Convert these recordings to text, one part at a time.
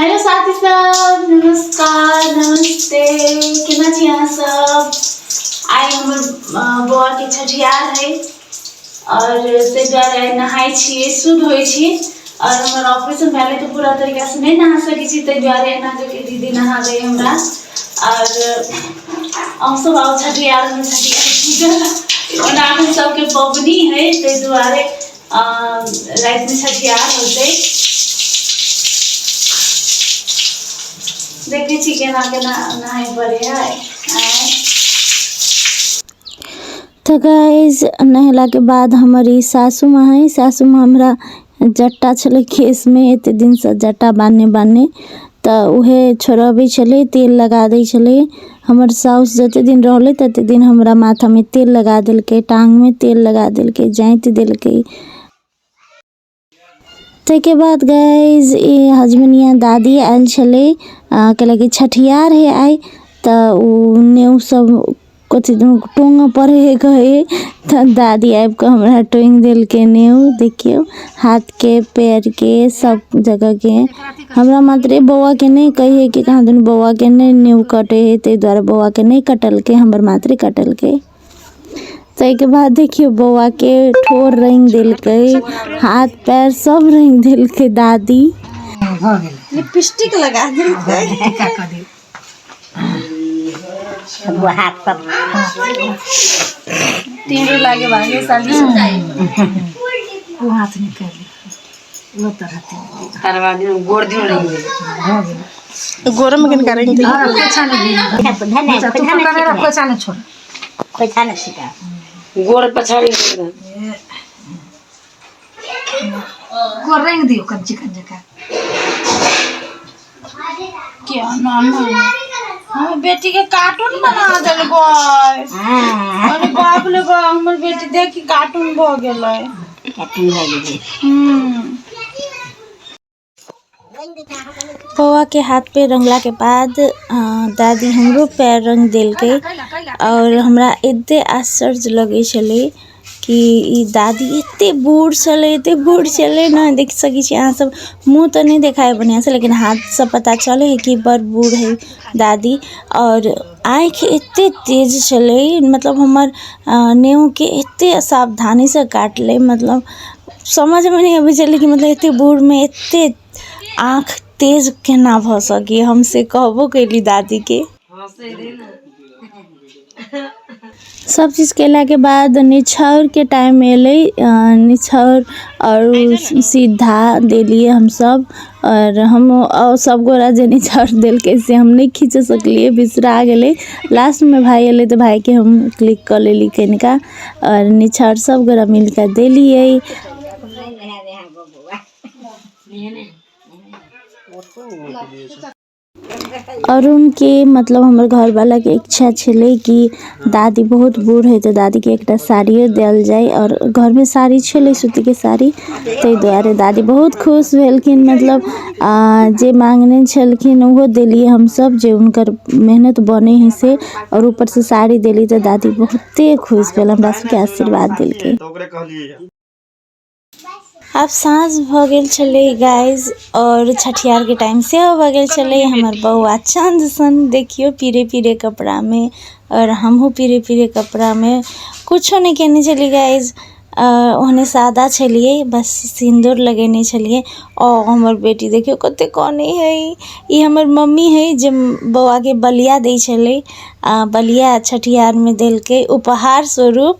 Hello साथी सब, नमस्कार, नमस्ते। केना छी अहाँ सब? आइ हमर बौआ के छठियार है और ताहि दुआरे आइ नहाय छियै, शुद्ध होइ छी। और हमर ऑपरेशन भेलै तऽ पूरा तरीका से नहि नहा सकै छी, ताहि दुआरे एना कऽ के दीदी नहा दै हमरा। और अहूँ सब आउ छठियार में, छठियार पूजा। ओना अखन सबके पबनी है, ताहि दुआरे रातिमे छठियार होतै। देखै छी केना केना नहाय पड़ै है। आँय तऽ गाइज, नहेलाके बाद हमर ई सासू माँ है। सासू माँ हमरा जट्टा छलै केशमे, एते दिनसँ जट्टा बान्हने बान्हने, तऽ उहे छोड़बै छलै, तेल लगा दै छलै। हमर साउस जते दिन रहलै तते दिन हमरा माथामे तेल लगा देलकै, टाँगमे तेल लगा देलकै, जाँति देलकै। ताहिके बाद गाइज, ई हजमनिया दादी आयल छलै, कैलाकि छठियार है आइ, तऽ ओ नेउ सब कथी टोंगऽ पड़ै है कहै, तऽ दादी आबि कऽ हमरा टोंगि देलकै नेउ। देखियौ, हाथके पैरके सब जगहके। हमरा मात्रे बौआके नहि कहै कि कहाँ दुनू बौआके नहि नेउ कटै है, ताहि दुआरे बौआके नहि कटलकै, हमर मात्रे कटलकै। ताहिके बाद देखियौ, बौआके ठोर रङ्गि देलकै, हाथ पैर सब रङ्गि देलकै दादी। भऽ गेल। लिपस्टिक लगा देलकै। टीका कऽ दियौ। हाथ सब तीनू लागे भागे साली। ओ हाथ निकालि लो तरह। तरवा दियौ, गोर दियौ, रहि गेल। भऽ गेल। गोरमे किनका रंग दियौ? खोइछा नहि दियौ, तू पकड़ने रह, खोइछा नहि छोड़। खोइछा नहि छिटा, गोर पछाड़ी। गोर रंगि दियौ कनि चिकन जकाँ। क्या ना ना, हमर बेटी के कार्टून बना देलकै। अरे बाप रे बाप, हमर बेटी देखी कार्टून भऽ गेलै। कार्टून भऽ गेलै। हम्म। बौआके हाथ पे रङ्गलाके बाद दादी हमरो पैर रङ्ग देलकै। आओर हमरा एते आश्चर्य लगै छलै कि ई दादी एते बूढ़ छलै, एते बूढ़ छलै ने। देख सकै छी अहाँ सब, मुँह तऽ नहि देखाइ बढ़िआँसँ, लेकिन हाथसँ पता चलै है कि बड़ बूढ़ है दादी। आओर आँखि एते तेज छलै, मतलब हमर नेहुके एते सावधानीसँ काटलै, मतलब समझमे नहि अबै छलै कि मतलब एते बूढ़मे एते आँखि तेज केना भऽ सकैए। हम से कहबो कयली दादीके। सब चीज केलाके बाद निछाउरके टाइम एलै। निछाउर आओर सीधा देलियै हमसब। आओर हम आओर सब गोरा जे निछाउर देलकै से हम नहि खींच सकलियै, बिसरा गेलै। लास्टमे भाय एलै तऽ भायके हम क्लिक कऽ लेली कनिका। आओर निछाउर सब गोरा मिलकऽ देलियै। अरुणके, मतलब हमर घरवालाके इच्छा छलै कि दादी बहुत बूढ़ है तऽ दादीके एकटा साड़ियो देल जाय, आओर घरमे साड़ी छलै, सूतीके साड़ी। ताहि दुआरे दादी बहुत खुश भेलखिन। मतलब जे मांगने छलखिन ओहो देलियै हमसब, जे हुनकर मेहनत बनै है से, आओर ऊपरसँ साड़ी देली तऽ दादी बहुते खुश भेल, हमरा सबके आशीर्वाद देलकै। तऽ ओकरे कहलियै। आब साँझ भऽ गेल छलै गाइज, आओर छठियारके टाइम सेहो भऽ गेल छलै। हमर बौआ चाँद सन देखियौ पीरे पीरे कपड़ामे, आओर हमहूँ पीरे पीरे कपड़ामे। कुछो नहि केने छलियै गाइज, ओहने सादा छलियै, बस सिन्दूर लगेने छलियै। आओर हमर बेटी देखियौ कते कनै है। ई हमर मम्मी है जे बौआके बलिया दै छलै। बलिया छठियारमे देलकै उपहार स्वरूप।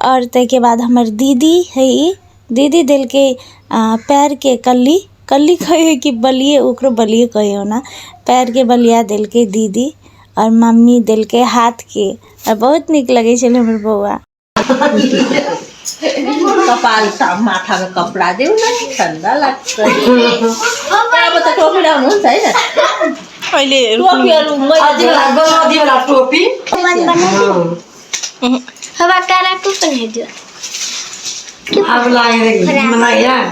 आओर ताहिके बाद हमर दीदी है, ई दीदी देलकै पैरके कल्ली। कल्ली कहै है कि बलिए? ओकरो बलिए कहै ओना। पैरके बलिया देलकै दीदी, आओर मम्मी देलकै हाथके। आओर बहुत नीक लगै छलै हमर बौआ। कपाल माथामा कपडा देऊ न, ठन्डा लाग्छ। अब त टोपी लाउनुहुन्छ होइन? अहिले टोपीहरू मैले टोपी। हवा काराको पनि दियो। अब लाग्यो मलाई यहाँ।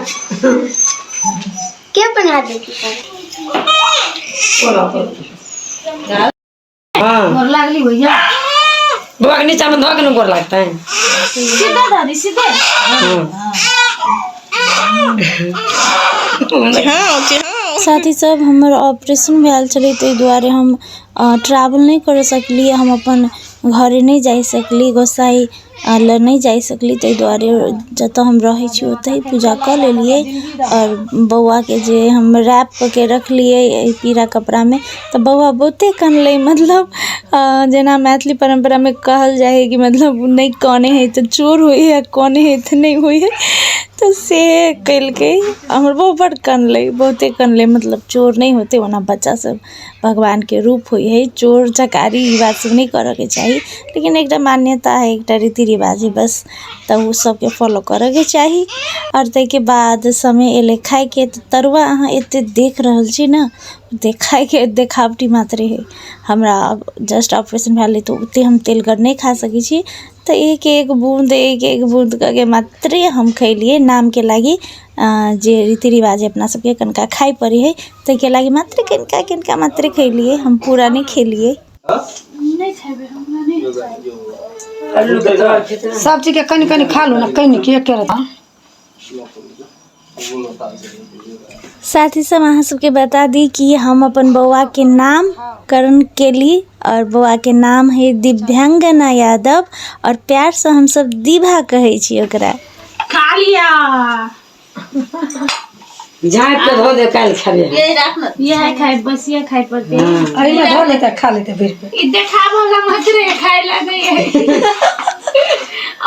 के बना देगी? हाँ। गोर लागली भैया। बुआ के नीचा में धो के न गोर लगता है। सीधे दादी, सीधे। हाँ। हाँ हाँ। साथ ही सब हमर ऑपरेशन भेल छलै, ताहि दुआरे हम ट्रैवल नहि कऽ सकलियै। हम अपन घरे नहि जाइ सकली, गोसाइ लए नहि जाइ सकली। ताहि दुआरे जतऽ हम रहै छी, ओतहि पूजा कऽ लेलियै। आओर बौआके जे हम रैप कऽ के रखलियै एहि पीरा कपड़ामे, तऽ बौआ बहुते कनलै। मतलब जेना मैथिली परम्परामे कहल जाइ हइ कि मतलब नहि कनै हइ तऽ चोर होइ हइ आ कनै हइ तऽ नहि होइ हइ, तऽ से केलकै। हमर बौआ बड्ड कनलै, बहुते कनलै। मतलब चोर नहि होतै। ओना बच्चा सब भगवानके रूप होइ हइ। चोर चकारी ई बात सब नहि करऽके चाही, लेकिन एकटा मान्यता हइ, एकटा रीति रिवाज हइ बस, तऽ ओ सबके फॉलो करऽके चाही। आओर ताहिके बाद समय एलै खाइके, तऽ तरुआ अहाँ एते देख रहल छी ने, देखाइके देखावटी मात्रे हइ। हमरा जस्ट ऑपरेशन भेल रहै, तऽ ओते हम तेलगर नहि खा सकै छी, तऽ एक एक बूँद, एक एक बूँद कऽ के मात्रे हम खैलियै। नामके लागि, जे रीति रिवाज अपना सबके कनिका खाइ पड़ै हइ, ताहिके लागि मात्र कनिका कनिका मात्रे खैलियै हम, पूरा नहि खेलियै। नहि खेबै, हमरा नहि। सब चीज के कनि कनि खा लू ने, कनि के के रहता। साथ ही सब अहाँ सबके बता दी कि हम अपन बौआके नाम करण केली और बौआके नाम है दिव्यांगना यादव और प्यारसँ हमसब दिभा कहै छी ओकरा। खा लिया। झाँपि के धो दे, काल्हि खेबै। ये राख न। इएह खाइ बस, इएह खाइ पड़तै। एहिमे धो लेते, खा लेते भरि पेट। ई देखाबऽ ला मात्रे, खाइ ला नहि है।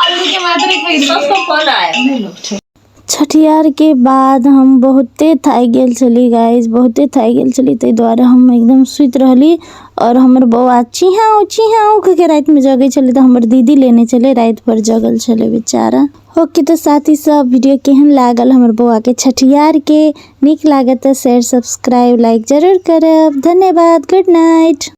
आलू के मात्रे खैलियै। सबको फोन आया। नहि लोक छै। छठियारके बाद हम बहुते थाकि गेल छली गाइज, बहुते थाकि गेल छली। ताहि दुआरे हम एकदम सुति रहली आओर हमर बौआ चिहाउ चिहाउ कऽ के रातिमे जगै छलै, तऽ हमर दीदी लेने छलै। राति भरि जगल छलै बेचारा। ओके, तऽ साथी सब, वीडियो केहन लागल हमर बौआके छठियारके? नीक लागत तऽ शेयर, सब्सक्राइब, लाइक जरूर करब। धन्यवाद, गुड नाइट।